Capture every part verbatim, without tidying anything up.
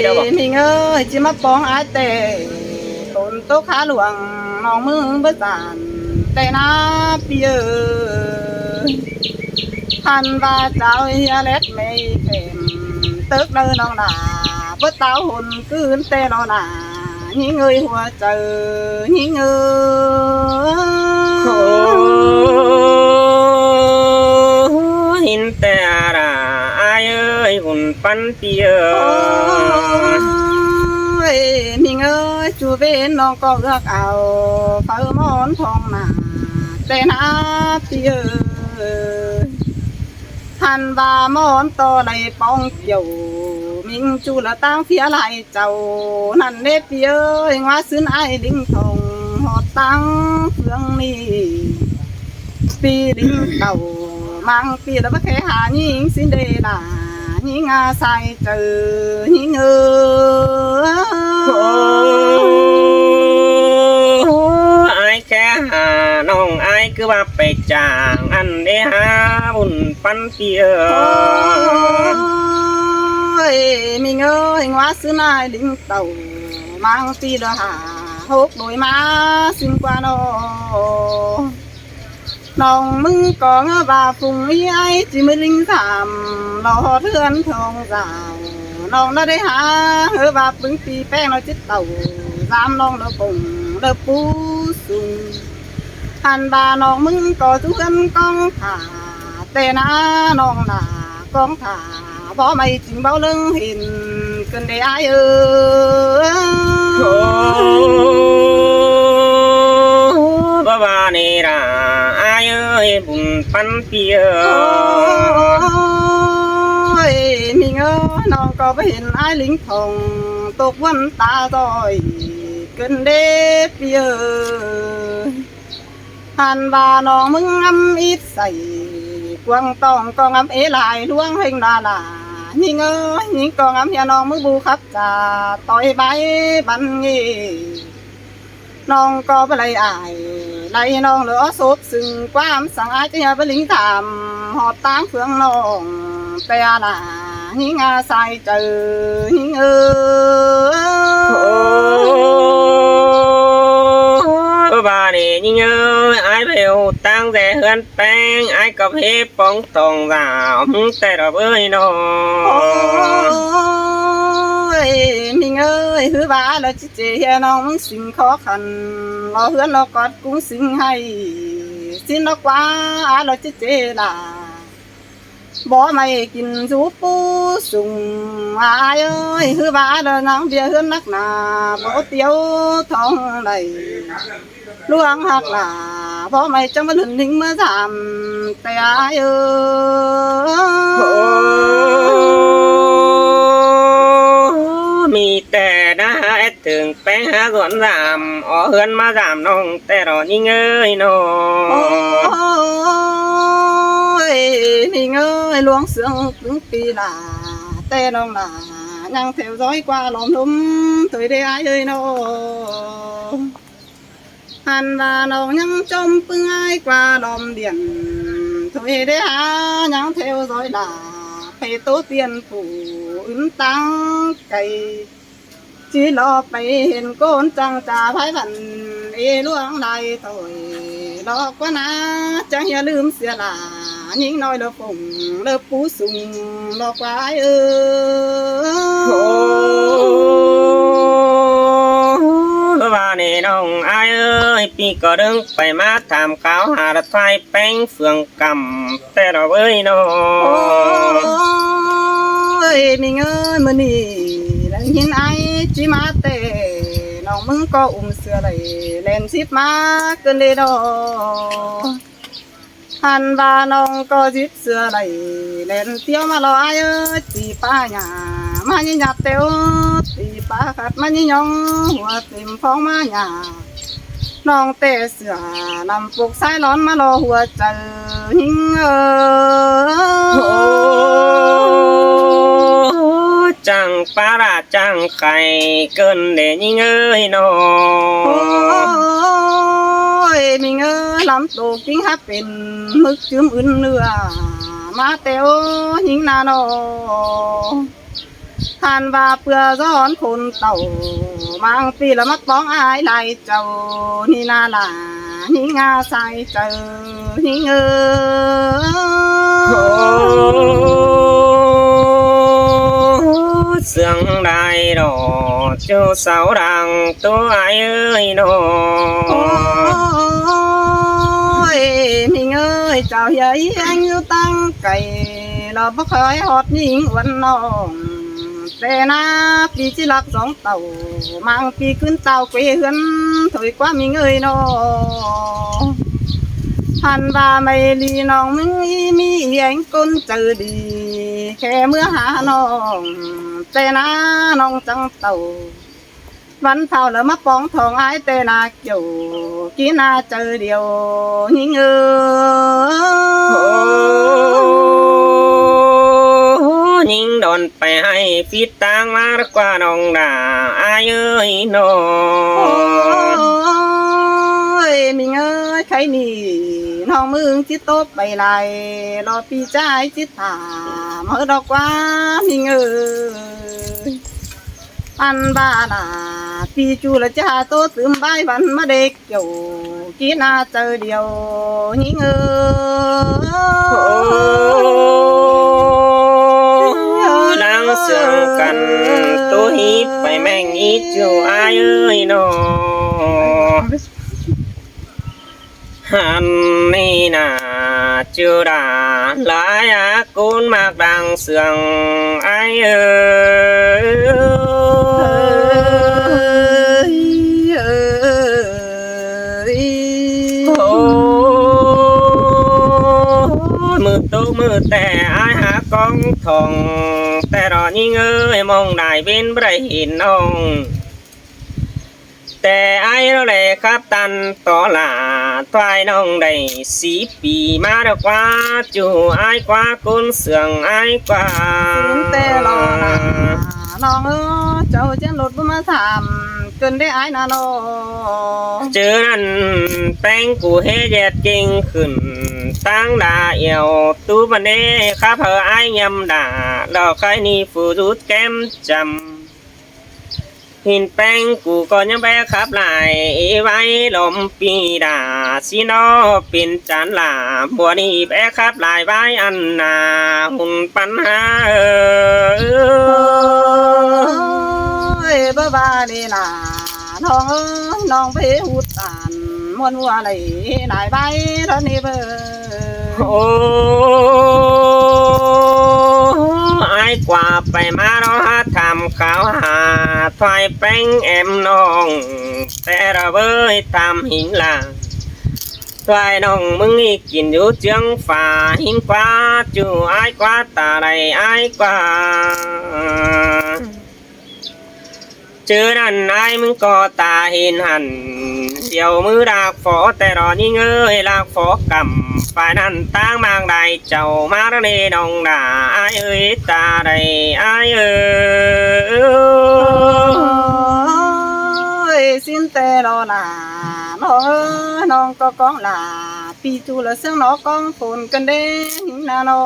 ꞌMính ơi, ꞌchí ꞌmá póng ải ꞌtẹ, tốn tốc hả luông ꞌnọng ꞌmướng báu dản ꞌtẹ ꞌnạ ꞌpi ơi. Hăn ꞌva chảu ꞌhia lét mê phém, tớc đaư ꞌnọng đả báu táo hôn cứn ꞌtẹ lo nả, ꞌnhính ơi, hua chaư ꞌnhính ơi. Hên ꞌtẹ đả ải ơi, ꞌhụt ꞌpắn ꞌpi ơi. Ôi, ꞌmính ơi, ꞌchu ꞌvến ꞌnọng ꞌcọ ước ao pháư ꞌmón thong nả ꞌtẹ ꞌnạ ꞌpi ơi. Hăn ꞌva ꞌmón ꞌto đảy póng kiẻo, ꞌmính ꞌchu lỏ ꞌtáng ꞌphía lai chảu ꞌnặn đé ꞌpi ơi. ꞌNgóa ꞌsướng ải ꞌlính thong ꞌhọt ꞌtáng ꞌphướng ꞌnị, ꞌpi ꞌlính tảu ꞌmáng ꞌpi lỏ báu khék hả ꞌnhính ꞌsịn đé lả, ꞌnhính a sai chaư ꞌnhính ơi. Ôi, ải khék hả ꞌnọng ải ꞌcứ ꞌva pay chang ăn đé hả ꞌhụt ꞌpắn ꞌpi ơi. Ôi, ꞌmính ơi, ꞌnguá ꞌsướng ải ꞌlính tảu ꞌmáng ꞌpi lỏ hả hốc đuổi ꞌmá ꞌsịn ꞌquá ꞌnọ. ꞌNọng ꞌmứng ꞌcọ ꞌngớ ꞌva phung ꞌí ải ꞌchí ꞌmứ ꞌlính dam lo ꞌhọt ꞌhướn thong dảo. ꞌNọng ꞌnạ đé hả ꞌhứ ꞌva ꞌpứng ꞌpi ꞌpéng lo ꞌchí tảu dam ꞌnọng lo cổng lo pú sung. Hăn ꞌva ꞌnọng ꞌmứng ꞌcọ dú ꞌhướn ꞌcóng thả ꞌtẹ ꞌnạ ꞌnọng đả ꞌcóng thả bók ꞌmạy ꞌchính báu ꞌlớng hên cơn đé ải ơi. Ôi, báu ꞌva ꞌnị đả ải ơi, ꞌhụt ꞌpắn ꞌpi ơi. Ôi, ꞌmính ơi, ꞌnọng ꞌcọ báu hên ải ꞌlính thong tốc ꞌvắn ta ꞌtoi cơn đé ꞌpi ơi. Hăn ꞌva ꞌnọng ꞌmứng ngắm ít sảy, cuông tỏng ꞌcọ ngắm ế lai ꞌluống ꞌhêng đa lả. ꞌNhính ơi, ꞌnhính ꞌcọ ngắm ꞌhiạk ꞌnọng ꞌmứ bu khắp chả ꞌtoi bái bắn ꞌnị. ꞌNọng ꞌcọ báu đảy ải, đảy ꞌnọng lỏ ók sốp sưng ꞌquám săng ải ꞌchí ꞌhia báu ꞌlính dam ꞌhọt ꞌtáng ꞌphướng ꞌnọng ꞌtẹ lả. ꞌNhính a sai chaư ꞌnhính ơi. Ôi, báu ꞌva ꞌnị ꞌnhính ơi, ải báu ꞌhụ ꞌtáng ꞌdệt ꞌhướn ꞌpéng, ải ꞌcọ ꞌhế póng thong dảo ꞌmứng ꞌtẹ lo bới ꞌnọ. Ôi, ꞌmính ơi, ꞌhứ ꞌva lo ꞌchí ꞌchê ꞌhiạk ꞌnọng ꞌmứng sính khó khăn lo ꞌhướn lo ꞌcọt cúng sính ꞌhạy ꞌsịn lo ꞌquá, ải lo ꞌchí ꞌchê lả bók ꞌmạy kin dú pú sung. Ải ơi, ꞌhứ ꞌva ải lo ꞌnáng ꞌviạk ꞌhướn nắc nả báu tiếu thong đảy ꞌluống ꞌhặc lả bók ꞌmạy chắng báu ꞌlứn ꞌnhính ꞌmá dam ꞌtẹ ải ơi. Ôi, ꞌmí ꞌtẹ ꞌnạ ét thửng ꞌpéng hả dón dam ók ꞌhướn ꞌmá dam ꞌnọng ꞌtẹ lo ꞌnhính ơi ꞌnọ. Ôi, ꞌnhính ơi, ꞌluống sương ꞌpứng ꞌpi lả ꞌtẹ ꞌnọng lả ꞌnhắng theo dõi ꞌquá lom lốm thôi đé ải ơi ꞌnọ. Hăn ꞌva ꞌnọng ꞌnhắng ꞌchóm ꞌpứng ải ꞌquá lom điện thôi đé hả ꞌnhắng theo dõi lả, pay ꞌtố tiên phủ ứn ꞌtáng cay. ꞌChí lo pay hên ꞌcốn chắng chả phái vẳn ê ꞌluống lai thôi lo ꞌquá ꞌnạ, chắng ꞌhiạk ꞌlứm sia lả ꞌnhính ꞌnọi lo phủng lo pú sung lo ꞌquá ải ơi. Ôi, báu ꞌva ꞌnị ꞌnọng ải ơi, ꞌpi ꞌcọ ꞌlớng pay ꞌmá tham kháo hả lỏ thái ꞌpéng phường căm ꞌtẹ lo bới ꞌnọ. Ôi, ꞌmính ơi, ꞌmự ꞌnị lăng ꞌhịn ải ꞌchí ꞌmá ꞌtẹ, ꞌnọng ꞌmứng ꞌcọ ủm sửa đảy ꞌlen síp ꞌmá cơn đé ꞌnọ. Hăn ꞌva ꞌnọng ꞌcọ díp sửa đảy ꞌlen tiếu ꞌmá lo ải ơi, ti pá nhả ꞌmá ꞌnhí nhặt têu, ti pá khắt ꞌmá ꞌnhí ꞌnhóng hua tìm phóng ꞌmá nhả. ꞌNọng ꞌtẹ sửa nắm pốc ꞌsái lón ꞌmá lo hua chaư ꞌnhính ơi. Ôi, chắng pá lả chắng khay cơn đé ꞌnhính ơi ꞌnọ. Ôi, ꞌmính ơi, lắm tô ꞌkính hả pên ꞌmự ꞌchứm ứn ꞌnưa ꞌmá têu ꞌnhính ꞌnạ ꞌnọ. Than ꞌva ꞌpưa dón khôn tảu, ꞌmáng pi lỏ ꞌmá póng ải lai chảu, ꞌnị ꞌna lả ꞌnhính ꞌngá sai chaư, ꞌnhính ơi. Ôi, sương lai đỏ, ꞌchu sáu đang ꞌtố ải ơi nó. Ôi, ꞌnhính ơi, chảu hiêng ꞌdệt ꞌtáng cay, lỏ báu khỏi ꞌhọt ꞌnhính uôn ꞌnọng. Té ꞌna pi ꞌchí lắc dong tảu, ꞌmáng pi ꞌcứn tảu quê ꞌhướn thôi ꞌquá ꞌnhính ơi nó. Hăn ꞌva ꞌmí ꞌli ꞌnọng ꞌmứng ꞌmí ꞌhẹng ꞌcốn chaư đi, khe ꞌmứa ha ꞌnọng, té ꞌna ꞌnọng chắng tảu. Văn thảu lỏ ꞌmá póng thong ải té ꞌna kiẻo, kin ꞌna chaư điêu ꞌnhính ơi. Ôi, ꞌnhính đon pay ꞌhại phít ꞌtáng ꞌmá ꞌquá ꞌnọng đa ải ơi nó. Ôi, ꞌnhính ơi, khay ꞌnị ꞌnọng ꞌmứng ꞌchí ꞌtố pay lai, lỏ pi ꞌchái ꞌchí thả ꞌmá đaư ꞌquá ꞌnhính ơi. Ăn ꞌva lả pi ꞌchu lỏ ꞌchá ꞌtố tứm bái văn ꞌmá đê kiẻo, kin ꞌna chaư điêu ꞌnhính ơi. Ôi, đang sương căn ꞌtố híp pay ꞌmeng ꞌnị ꞌchu ải ơi nó. Hăn ꞌnị ꞌna ꞌchu đa lai á ꞌcốn ꞌmặc đang sương ải ơi. Ôi, ꞌmự tốc ꞌmự té ải hák cóng thong, té ꞌnọng ꞌnhính ơi, ꞌmóng đai bến báu đảy hên ꞌnọng. Té ải ꞌlẹo lé khắp ꞌtan tó lả, ꞌtoi ꞌnọng đảy sí pi ꞌmá đaư ꞌquá, ꞌchu ải ꞌquá ꞌcốn sương ải ꞌquá. Sín té lo lả ꞌnọng ơ, chảu ꞌchiến lột báu ꞌmá tham, ꞌcứn đé ải ꞌna nó. ꞌChớ ꞌnặn ꞌpéng cu ꞌhế ꞌdệt ꞌkính khửn, ꞌtáng đa ẻo tú băn đé khắp hảư ải ꞌnhăm đa, lỏ khay ꞌnị phủ rút kém chăm. Hên ꞌpéng cu ꞌcọ ꞌnhắng bé khắp lai, ê ꞌvái lom pi đa, sí ꞌnọ pên chán lả, bua ꞌnị bé khắp lai ꞌvái ăn ꞌna, hủn păn ha ơi. Ôi, báu ꞌva ꞌnị lả ꞌnọng ơ, ꞌnọng báu ꞌhế ꞌhụ tản, ꞌmuôn ꞌhua lai, lai ꞌvái ꞌlẹo ꞌnị báu. Ôi, ải ꞌquá pay ꞌmá ꞌnọ hák tham kháo ha, ꞌtoi ꞌpéng êm ꞌnọng, té ꞌlẹo báu tham hính lả. ꞌToi ꞌnọng ꞌmứng ꞌnị kin dú ꞌchương pha hính ꞌquá, ꞌchu ải ꞌquá ta đảy ải ꞌquá. ꞌChớ ꞌnặn ải ꞌmứng ꞌcọ ta hên hẳn, điêu ꞌmứ ꞌlặc phó té ꞌnọng ꞌnhính ơi, ꞌlặc phó căm, pay ꞌnặn ꞌtáng ꞌmáng đai chảu ꞌmá ꞌnị ꞌnọng đa ải ơi, ta đảy ải ơi. Ôi, sín té lo lả ꞌnọng ơ, ꞌnọng ꞌcọ cóng lả pi ꞌchu lỏ ꞌsướng ꞌnọ cóng phôn căn đé ꞌnhính ꞌna ꞌnọ.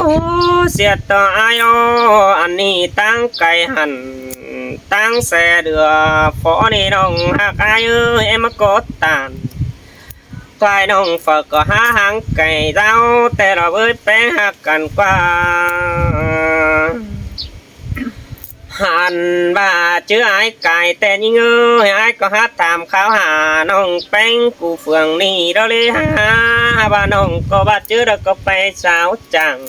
Ôi, sia ꞌtọ ải ꞌnọ, ăn ꞌnị ꞌtáng cay hẳn, ꞌtáng se đưa, phó ꞌnị ꞌnọng ꞌhặc ải ơi, êm ꞌcọ tản. ꞌToi ꞌnọng phở ꞌcọ hák háng cay dáo, té ꞌlẹo báu ꞌpéng ꞌhặc căn ꞌquá. Hẳn ꞌva ꞌchớ ải cai té ꞌnhính ơi, ải ꞌcọ hák tham kháo ha ꞌnọng ꞌpéng cu phường ꞌnị đó ꞌlế ha, ꞌva ꞌnọng ꞌcọ ꞌva ꞌchớ đó ꞌcọ pay sáo chảng.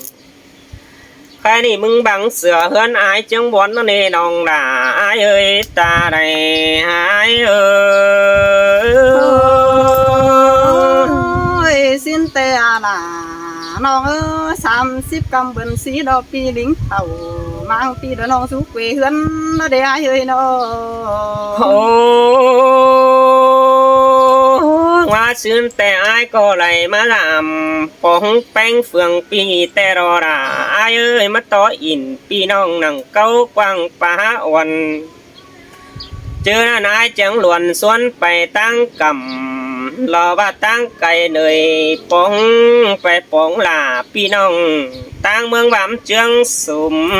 Khay ꞌnị ꞌmứng băng sửa ꞌhướn ải ꞌchướng bón ꞌnọ ꞌnị ꞌnọng đa ải ơi, ta đảy ải ơi. Ôi, sín té a lả ꞌnọng ơ, sam síp căm bươn sí đó pi lính tảu, ꞌmáng pi đó ꞌnọng sú quê ꞌhướn ꞌnọ đé ải ơi ꞌnọ. Ôi, ꞌnhá sín té ải ꞌcọ đảy ꞌmá lăm póng ꞌpéng phường pi té ꞌlẹo đa ải ơi, ꞌmá tó ỉn pi ꞌnọng nẳng cáu quảng pá uôn. ꞌChớ ꞌnặn ải chắng luôn suôn pay ꞌtáng căm, lo ꞌva ꞌtáng cai ꞌnọi póng, pay póng lả ꞌpi ꞌnọng ꞌtáng ꞌmướng ꞌvám ꞌchương sum.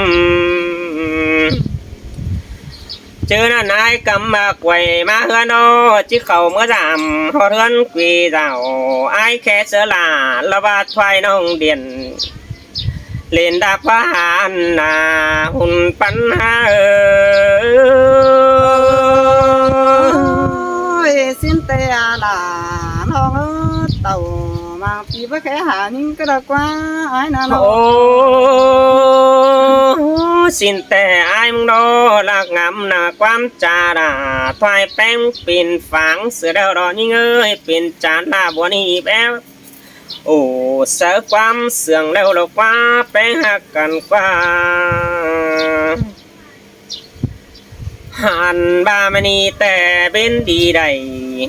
ꞌChớ ꞌnặn ải ꞌcắm ꞌmặc quay ꞌmá ꞌhướn ꞌnớ, ꞌchí khảu ꞌmứa dăm ꞌhọt ꞌhướn quì dảo, ải khék ꞌsớ lả lo ꞌva thoái ꞌnọng điện lên đạp ꞌva hẳn nả hùn pắn hả ơi. Ôi, ꞌsịn ꞌtẹ lả ꞌnọng ới, tảu ꞌmặc ꞌpi báu khék hả ꞌnhính cá đa ꞌquá ải ꞌnặn ꞌnớ. Ô, ꞌsịn ꞌtẹ ải ꞌmứng ꞌnớ, ꞌlặc ngắm nả ꞌquám cha lả thoái ꞌpéng pên pháng sửa đeo đó ꞌnhính ơi, pên chán lả bua ꞌnị béo. Ô, sáư ꞌquám sương ꞌlẹo lo ꞌquá ꞌpéng ꞌhặc căn ꞌquá. Hẳn ꞌva ꞌmá ꞌnị ꞌtẹ bến đi đảy,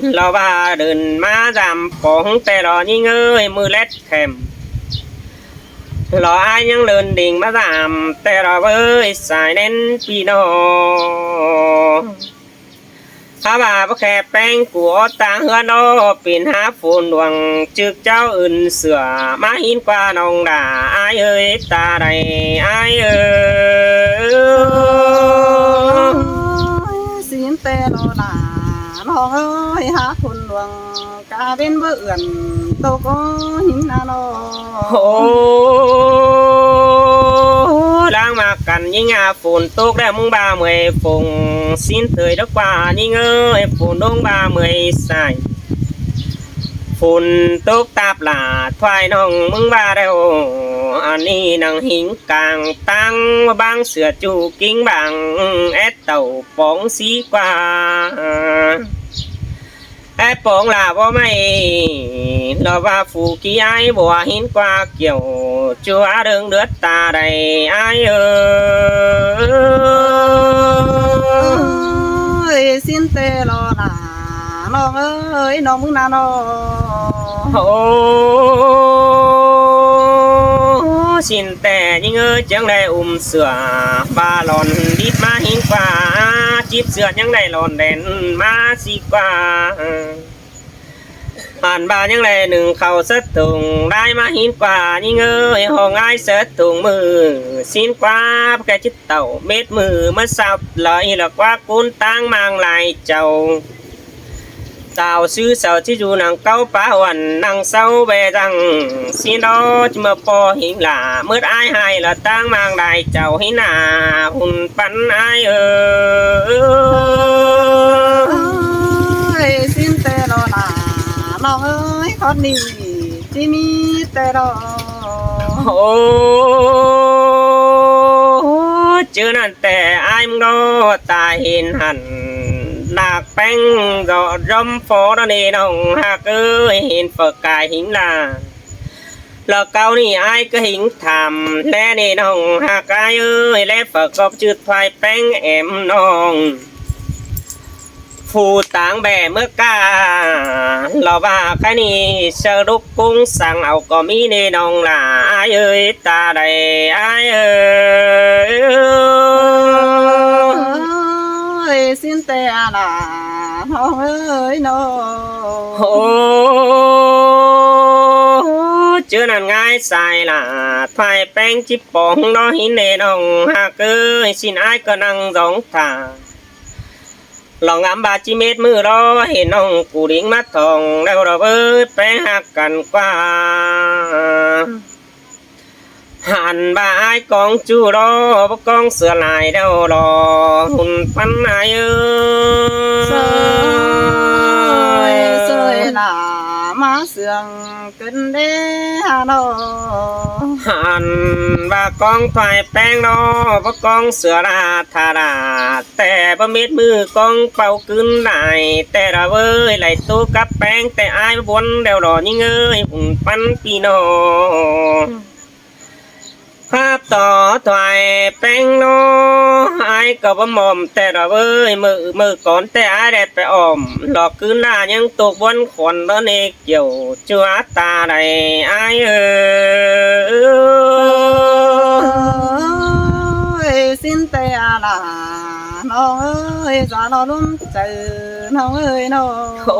lo ꞌva đưn ꞌmá dăm póng ꞌtẹ lo ꞌnhính ơi, ꞌmự lét khẻm. Lo ải ꞌnhắng đưn đinh ꞌmá dăm ꞌtẹ lo ới, sai ꞌnén ꞌpi ꞌnọng. Hả ꞌva báu khék ꞌpéng cu ók ꞌtáng ꞌhướn ꞌnớ, pên hả phôn luông ꞌchự ꞌcháo ứn sửa ꞌmá hín ꞌquá ꞌnọng lả ải ơi, ta đảy ải ơi. Ôi, ꞌsịn ꞌtẹ lo lả ꞌnọng ới, hả phôn luông cá bến báu ươn tô có hính ꞌnặn ꞌnớ. Ô, ꞌláng ꞌmặc căn ꞌnhính hả phôn tốc đé ꞌmứng ꞌva ꞌmười phông, ꞌsịn thời đó ꞌquá ꞌnhính ơi, phôn ꞌlống ꞌva ꞌmười sai. Phôn tốc táp lả thoái ꞌnọng ꞌmứng ꞌva đeo, ăn ꞌnị nẳng hính cang ꞌtáng ꞌváng sửa ꞌchu kính bang, é tảu póng sí ꞌquá. É póng lả báu ꞌmạy, lo ꞌva phủ kí ải bua hín ꞌquá kiẻo, ꞌchua đương đứa ta đảy ải ơi. Ôi, ꞌsịn ꞌtẹ lo lả ꞌnọng ới, ꞌnọng ꞌmứng ꞌnặn ꞌnớ. Ô, ꞌsịn ꞌtẹ ꞌnhính ơi, ꞌchương đảy ứn sửa ꞌva lon đít ꞌmá hín ꞌquá, chip sửa ꞌnhắng đảy lon đen ꞌmá sí ꞌquá. Hẳn ꞌva ꞌnhắng đảy nưng khảu sớt thùng đảy ꞌmá hín ꞌquá ꞌnhính ơi, hong ải sớt thùng ꞌmự ꞌsịn ꞌquá, báu khék chứt tảu mết ꞌmự ꞌmá sắp lới lo ꞌquá cún ꞌtáng ꞌmáng lai chảu. Tảo sư sau ꞌchí dú nẳng cáu pá ꞌhuôn nẳng sau ꞌvẹ dăng, ꞌsịn ꞌnớ ꞌchí ꞌmá ꞌpo hính lả mớt ải ꞌhại lo ꞌtáng ꞌmáng lai chảu hính nả hùn pắn ải ơi. Ôi, ꞌsịn ꞌtẹ lo lả ꞌnọng ới, khót ꞌnị ꞌchí ꞌmí ꞌtẹ lo. Ô, ꞌchớ ꞌnặn ꞌtẹ ải ꞌmứng ꞌnớ, ta hên hẳn ꞌnặc ꞌpéng dọ ꞌdóm phó đó ꞌnê ꞌnọng ꞌhặc ới, hên phở cai hính lả. Lo cáu ꞌnị ải cá hính tham ꞌlé ꞌnê ꞌnọng ꞌhặc ải ới, ꞌlé phở cóp ꞌchự thoái ꞌpéng ém ꞌnọng. Phủ táng bẻ ꞌmứa cá, lo ꞌva cá ꞌnị sau đúc cúng săng au ꞌcọ ꞌmí ꞌnê ꞌnọng lả ải ơi, ta đảy ải ơi. Ôi, ꞌsịn ꞌtẹ lả ꞌnọng ới ꞌnớ. Ô, ꞌchớ ꞌnặn ải sai lả thoái ꞌpéng chip póng ꞌnớ hính ꞌnê ꞌnọng ꞌhặc ới, ꞌsịn ải ꞌcọ nẳng dóng thả. Lo ngắm ꞌva ꞌchí mết ꞌmự lo hên ꞌnọng cu đính ꞌmá thong đeo lo ới, ꞌpéng ꞌhặc căn ꞌquá. Hẳn ꞌva ải cóng ꞌchu lo báu cóng sửa lai đeo lo hùn pắn ải ới. Sơi, sơi lả ꞌmá sương cơn đế hả ꞌnớ. Hẳn ꞌva cóng thoái ꞌpéng ꞌnớ báu cóng sửa lả thả lả, ꞌtẹ báu mết ꞌmự cóng páo cứn lai, ꞌtẹ lo ới lai ꞌtố cắp ꞌpéng ꞌtẹ ải bón đeo lo ꞌnhính ới, hùn pắn ꞌpi ꞌnọng. Khắp tó thoái ꞌpéng ꞌnớ, ải ꞌcọ báu ꞌmom ꞌtẹ lo ới, ꞌmự, ꞌmự cón ꞌtẹ ải đảy pay ỏm, lo cứn lả ꞌnhắng ꞌtộc bón khón ꞌnớ ꞌnê kiẻo, ꞌchua ta đảy ải ới. Ôi, ꞌsịn ꞌtẹ Lả ꞌnọng ơi, dọa lo ꞌlúm chaư ꞌnọng ơi ꞌnọng. Ô,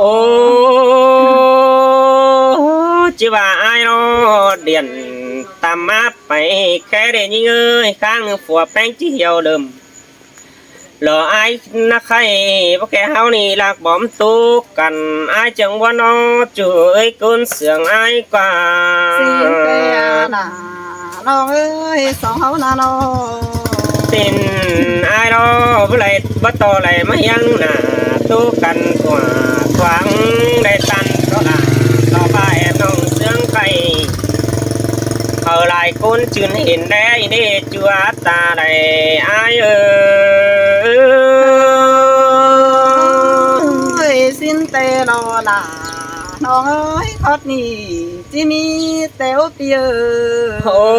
ꞌchí ꞌva ải lo điện tăm ꞌmá pay khék đé ꞌnhính ơi, ꞌkháng ꞌnưng phua ꞌpéng ꞌchí hiêu đơm. Lo ải ꞌnặk khay báu kẻ ꞌháu ꞌnị ꞌlặc bom tốc căn, ải chắng ꞌva ꞌnọ ꞌchu ơi ꞌcốn sương ải ꞌquá. Xin ꞌtẹ lả ꞌnọng ơi, song ꞌháu ꞌnạ ꞌnọng. Tin ải lo báu đảy báu ꞌto đảy ꞌmá ꞌhiếng ꞌnạ, tốc căn ꞌquá thoáng đảy ꞌtan ꞌto lả, ꞌto ꞌva ẻm ꞌnọng sương khay. Hảư lai ꞌcốn chưn hên đé ꞌnị ꞌchua ta đảy ải ơi. Ơi, xin ꞌtẹ lo lả ꞌnọng ơi, khót ꞌnị ꞌchí ꞌmí ꞌtẹ ố pi ơi. Ô,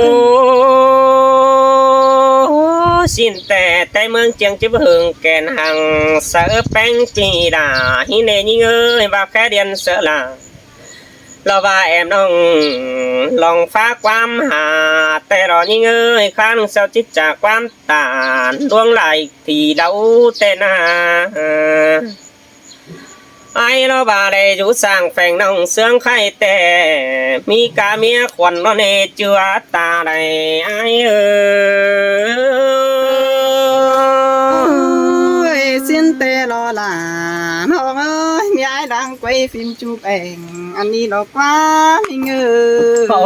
xin ꞌtẹ té ꞌmướng ꞌchiếng ꞌchí báu hưng kẻn hăng saư ꞌpéng ꞌpi đả ꞌhí ꞌnê ꞌnhính ơi, ꞌva khék điện saư lả. Lo ꞌva ẻm ꞌnọng lòng phák ꞌquám hả ꞌtẹ lo ꞌnhính ơi, ꞌkháng sau ꞌchí chả ꞌquám tản ꞌluống lai thì đau ꞌtẹ ꞌnạ. Ải lo ꞌva đảy dú sang pheng ꞌnọng sương khay ꞌtẹ, ꞌmí cá ꞌmía khuôn ꞌnọ ꞌnê ꞌchua ta đảy ải ơi. Ơi, xin ꞌtẹ lo lả ꞌnọng ơi, ꞌmí ải đang quay phim chụp ảnh ăn ꞌnị lo ꞌquá ꞌnhính ơi. Ô,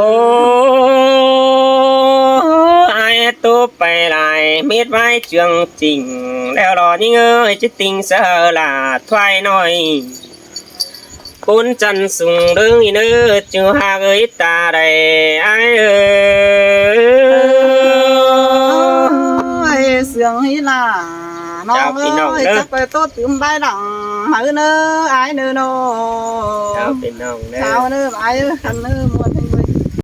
ải ꞌtố pay lai mết ꞌvái chương trình đéo lo ꞌnhính ơi, ꞌchí ꞌtinh saư lả thoái ꞌnọi. ꞌCốn chăn sung ꞌlớng ꞌnị ꞌnớ, ꞌchu ꞌhặc ơi ta đảy ải ơi. Ơi, sương ꞌhí lả ꞌnọng ơi, chắc quay ꞌtố tứm bái lẳng hảư ꞌnớ ải ꞌnớ ꞌnọng. Chào ꞌpi ꞌnọng ꞌnớ. Chào ꞌnớ ải ơi, khăn ꞌnớ muôn